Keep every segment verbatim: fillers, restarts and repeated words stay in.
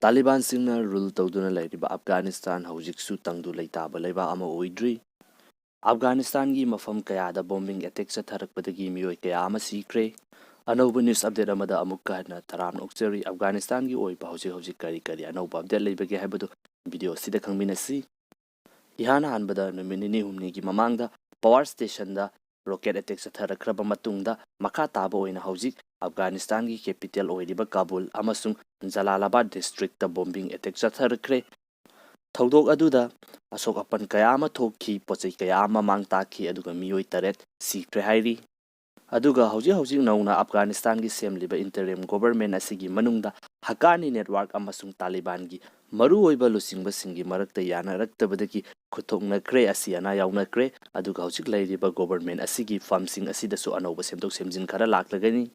ꯇꯥꯂꯤꯕꯥꯟꯁꯤꯡꯅ rule ꯇꯧꯗꯨꯅ ꯂꯩꯔꯤꯕ ꯑꯐꯒꯥꯅꯤꯁꯇꯥꯟ ꯍꯧꯖꯤꯛꯁꯨ ꯇꯪꯗꯨ ꯂꯩꯇꯥꯕ ꯂꯩꯕꯥꯛ ꯑꯃ ꯑꯣꯏꯗ꯭ꯔꯤ꯫ ꯑꯐꯒꯥꯅꯤꯁꯇꯥꯟꯒꯤ ꯃꯐꯝ ꯀꯌꯥꯗ ꯕꯣꯝꯕꯤꯡ ꯑꯦꯇꯦꯛ ꯆꯠꯊꯔꯛꯄꯗꯒꯤ ꯃꯤꯑꯣꯏ ꯀꯌꯥ ꯑꯃ ꯁꯤꯈ꯭ꯔꯦ꯫ ꯑꯅꯧꯕ ꯅ꯭ꯌꯨꯁ ꯑꯞꯗꯦꯠ ꯑꯃꯗ ꯑꯃꯨꯛꯀ ꯍꯟꯅ ꯇꯔꯥꯝꯅ ꯑꯣꯛꯆꯔꯤ꯫ ꯑꯐꯒꯥꯅꯤꯁꯇꯥꯟꯒꯤ ꯑꯣꯏꯕ ꯍꯧꯖꯤꯛ ꯍꯧꯖꯤꯛ ꯀꯔꯤ ꯀꯔꯤ ꯑꯅꯧꯕ ꯑꯞꯗꯦꯠ ꯂꯩꯕꯒꯦ ꯍꯥꯏꯕꯗꯨ ꯚꯤꯗꯤꯑꯣ ꯑꯁꯤꯗ ꯈꯪꯃꯤꯟꯅꯁꯤ꯫ ꯏꯍꯥꯟ ꯍꯥꯟꯕꯗ ꯅꯨꯃꯤꯠ ꯅꯤꯅꯤ ꯍꯨꯝꯅꯤꯒꯤ ꯃꯃꯥꯡꯗ ꯄꯋꯥꯔ ꯁ꯭ꯇꯦꯁꯟꯗ ꯔꯣꯀꯦꯠ ꯑꯦꯇꯦꯛ ꯆꯠꯊꯔꯛꯈ꯭ꯔꯕ ꯃꯇꯨꯡꯗ, ꯃꯈꯥ ꯇꯥꯕ ꯑꯣꯏꯅ ꯍꯧꯖꯤꯛ ꯑꯐꯒꯥꯅꯤꯁꯇꯥꯟꯒꯤ ꯀꯦꯄꯤꯇꯦꯜ ꯑꯣꯏꯔꯤꯕ ꯀꯥꯕꯨꯜ ꯑꯃꯁꯨꯡ ꯖꯂꯥꯂꯥꯕꯥꯗ ꯗꯤꯁꯇ꯭ꯔꯤꯛꯇ ꯕꯣꯝꯕꯤꯡ ꯑꯦꯇꯦꯛ ꯆꯠꯊꯔꯛꯈ꯭ꯔꯦ꯫ ꯊꯧꯗꯣꯛ ꯑꯗꯨꯗ ꯑꯁꯣꯛ ꯑꯄꯟ ꯀꯌꯥ ꯑꯃ ꯊꯣꯛꯈꯤ, ꯄꯣꯠ ꯆꯩ ꯀꯌꯥ ꯑꯃ ꯃꯥꯡ ꯇꯥꯛꯈꯤ, ꯑꯗꯨꯒ ꯃꯤꯑꯣꯏ ꯇꯔꯦꯠ ꯁꯤꯈ꯭ꯔꯦ ꯍꯥꯏꯔꯤ꯫ ꯑꯗꯨꯒ ꯍꯧꯖꯤꯛ ꯍꯧꯖꯤꯛ ꯅꯧꯅ ꯑꯐꯒꯥꯅꯤꯁꯇꯥꯟꯒꯤ ꯁꯦꯝꯂꯤꯕ ꯏꯟꯇꯔꯤꯝ ꯒꯣꯚꯔꯟꯃꯦꯟ ꯑꯁꯤꯒꯤ ꯃꯅꯨꯡꯗ ꯍꯛꯀꯥꯅꯤ ꯅꯦꯠꯋꯥꯔꯛ ꯑꯃꯁꯨꯡ ꯇꯥꯂꯤꯕꯥꯟꯒꯤ ꯃꯔꯨꯑꯣꯏꯕ ꯂꯨꯆꯤꯡꯕꯁꯤꯡꯒꯤ ꯃꯔꯛꯇ ꯌꯥꯅꯔꯛꯇꯕꯗꯒꯤ ꯈꯨꯠꯊꯣꯛꯅꯈ꯭ꯔꯦ, ꯑꯁꯤ ꯑꯅꯥ ꯌꯥꯎꯅꯈ꯭ꯔꯦ꯫ ꯑꯗꯨꯒ ꯍꯧꯖꯤꯛ ꯂꯩꯔꯤꯕ ꯒꯣꯚꯔꯟꯃꯦꯟ ꯑꯁꯤꯒꯤ ꯐꯝꯁꯤꯡ ꯑꯁꯤꯗꯁꯨ ꯑꯅꯧꯕ ꯁꯦꯝꯗꯣꯛ ꯁꯦꯝꯖꯤꯟ ꯈꯔ ꯂꯥꯛꯂꯒꯅꯤ꯫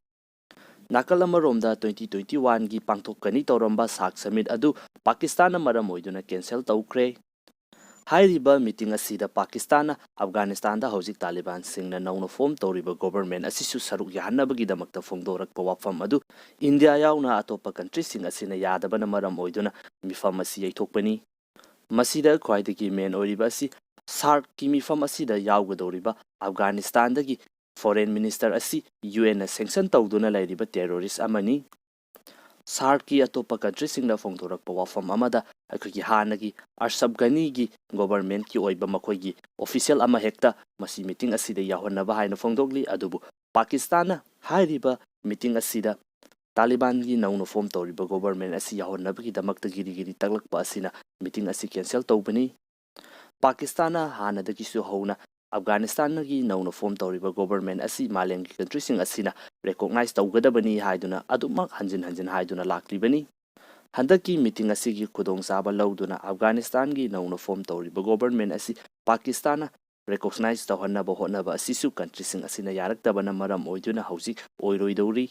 ꯅꯥꯀꯜ ꯑꯃꯔꯣꯝꯗ, ꯇ꯭ꯋꯦꯟꯇꯤ ꯇ꯭ꯋꯦꯟꯇꯤ ꯋꯥꯟꯒꯤ ꯄꯥꯡꯊꯣꯛꯀꯅꯤ ꯇꯧꯔꯝꯕ ꯁꯥꯔꯛ ꯁꯃꯤꯠ ꯑꯗꯨ ꯄꯥꯀꯤꯁꯇꯥꯟꯅ ꯃꯔꯝ ꯑꯣꯏꯗꯨꯅ ꯀꯦꯟꯁꯦꯜ ꯇꯧꯈ꯭ꯔꯦ꯫ ꯍꯥꯏꯔꯤꯕ ꯃꯤꯇꯤꯡ ꯑꯁꯤꯗ ꯄꯥꯀꯤꯁꯇꯥꯟꯅ ꯑꯐꯒꯥꯅꯤꯁꯇꯥꯟꯗ ꯍꯧꯖꯤꯛ ꯇꯥꯂꯤꯕꯥꯟꯁꯤꯡꯅ ꯅꯧꯅ ꯐꯣꯔꯝ ꯇꯧꯔꯤꯕ ꯒꯣꯚꯔꯟꯃꯦꯟ ꯑꯁꯤꯁꯨ ꯁꯔꯨꯛ ꯌꯥꯍꯟꯅꯕꯒꯤꯗꯃꯛꯇ ꯐꯣꯡꯗꯣꯔꯛꯄ ꯋꯥꯐꯝ ꯑꯗꯨ ꯏꯟꯗꯤꯌꯥ ꯌꯥꯎꯅ ꯑꯇꯣꯞꯄ ꯀꯟꯇ꯭ꯔꯤꯁꯤꯡ ꯑꯁꯤꯅ ꯌꯥꯗꯕꯅ ꯃꯔꯝ ꯑꯣꯏꯗꯨꯅ ꯃꯤꯐꯝ ꯑꯁꯤ ꯌꯩꯊꯣꯛꯄꯅꯤ꯫ ꯃꯁꯤꯗ ꯈ꯭ꯋꯥꯏꯗꯒꯤ ꯃꯦꯟ ꯑꯣꯏꯔꯤꯕ ꯑꯁꯤ ꯁꯥꯔꯛꯀꯤ ꯃꯤꯐꯝ ꯑꯁꯤꯗ ꯌꯥꯎꯒꯗꯧꯔꯤꯕ ꯑꯐꯒꯥꯅꯤꯁꯇꯥꯟꯗꯒꯤ ꯐꯣꯔꯦꯟ ꯃꯤꯅꯤꯁꯇꯔ ꯑꯁꯤ ꯌꯨ ꯑꯦꯟꯅ ꯁꯦꯡꯁꯟ ꯇꯧꯗꯨꯅ ꯂꯩꯔꯤꯕ ꯇꯦꯔꯣꯔꯤꯁ ꯑꯃꯅꯤ꯫ ꯁꯥꯔꯛꯀꯤ ꯑꯇꯣꯞꯄ ꯀꯟꯇ꯭ꯔꯤꯁꯤꯡꯅ ꯐꯣꯡꯗꯣꯔꯛꯄ ꯋꯥꯐꯝ ꯑꯃꯗ, ꯑꯩꯈꯣꯏꯒꯤ ꯍꯥꯟꯅꯒꯤ ꯑꯁꯔꯐ ꯘꯅꯤꯒꯤ ꯒꯣꯚꯔꯟꯃꯦꯟꯠꯀꯤ ꯑꯣꯏꯕ ꯃꯈꯣꯏꯒꯤ ꯑꯣꯐꯤꯁꯤꯌꯦꯜ ꯑꯃꯍꯦꯛꯇ ꯃꯁꯤ ꯃꯤꯇꯤꯡ ꯑꯁꯤꯗ ꯌꯥꯎꯍꯟꯅꯕ ꯍꯥꯏꯅ ꯐꯣꯡꯗꯣꯛꯂꯤ꯫ ꯑꯗꯨꯕꯨ ꯄꯥꯀꯤꯁꯇꯥꯟꯅ ꯍꯥꯏꯔꯤꯕ ꯃꯤꯇꯤꯡ ꯑꯁꯤꯗ ꯇꯥꯂꯤꯕꯥꯟꯒꯤ ꯅꯧꯅ ꯐꯣꯔꯝ ꯇꯧꯔꯤꯕ ꯒꯣꯚꯔꯟꯃꯦꯟꯠ ꯑꯁꯤ ꯌꯥꯎꯍꯟꯅꯕꯒꯤꯗꯃꯛꯇ ꯒꯤꯔꯤ ꯒꯤꯔꯤ ꯇꯛꯂꯛꯄ ꯑꯁꯤꯅ ꯃꯤꯇꯤꯡ ꯑꯁꯤ ꯀꯦꯟꯁꯦꯜ ꯇꯧꯕꯅꯤ꯫ ꯄꯥꯀꯤꯁꯇꯥꯟꯅ ꯍꯥꯟꯅꯗꯒꯤꯁꯨ ꯍꯧꯅ ꯑꯐꯒꯥꯅꯤꯁꯇꯥꯟꯒꯤ ꯅꯧꯅ ꯐꯣꯔꯝ ꯇꯧꯔꯤꯕ ꯒꯣꯚꯔꯟꯃꯦꯟꯠ ꯑꯁꯤ ꯃꯥꯂꯦꯝꯒꯤ ꯀꯟꯇ꯭ꯔꯤꯁꯤꯡ ꯑꯁꯤꯅ ꯔꯦꯀꯣꯛꯅꯥꯏꯖ ꯇꯧꯒꯗꯕꯅꯤ ꯍꯥꯏꯗꯨꯅ ꯑꯗꯨꯃꯛ ꯍꯟꯖꯤꯟ ꯍꯟꯖꯤꯟ ꯍꯥꯏꯗꯨꯅ ꯂꯥꯛꯂꯤꯕꯅꯤ꯫ ꯍꯟꯗꯛꯀꯤ ꯃꯤꯇꯤꯡ ꯑꯁꯤꯒꯤ ꯈꯨꯗꯣꯡꯆꯥꯕ ꯂꯧꯗꯨꯅ ꯑꯐꯒꯥꯅꯤꯁꯇꯥꯟꯒꯤ ꯅꯧꯅ ꯐꯣꯔꯝ ꯇꯧꯔꯤꯕ ꯒꯣꯚꯔꯟꯃꯦꯟꯠ ꯑꯁꯤ ꯄꯥꯀꯤꯁꯇꯥꯟꯅ ꯔꯦꯀꯣꯛꯅꯥꯏꯖ ꯇꯧꯍꯟꯅꯕ ꯍꯣꯠꯅꯕ ꯑꯁꯤꯁꯨ ꯀꯟꯇ꯭ꯔꯤꯁꯤꯡ ꯑꯁꯤꯅ ꯌꯥꯔꯛꯇꯕꯅ ꯃꯔꯝ ꯑꯣꯏꯗꯨꯅ ꯍꯧꯖꯤꯛ ꯑꯣꯏꯔꯣꯏꯗꯧꯔꯤ꯫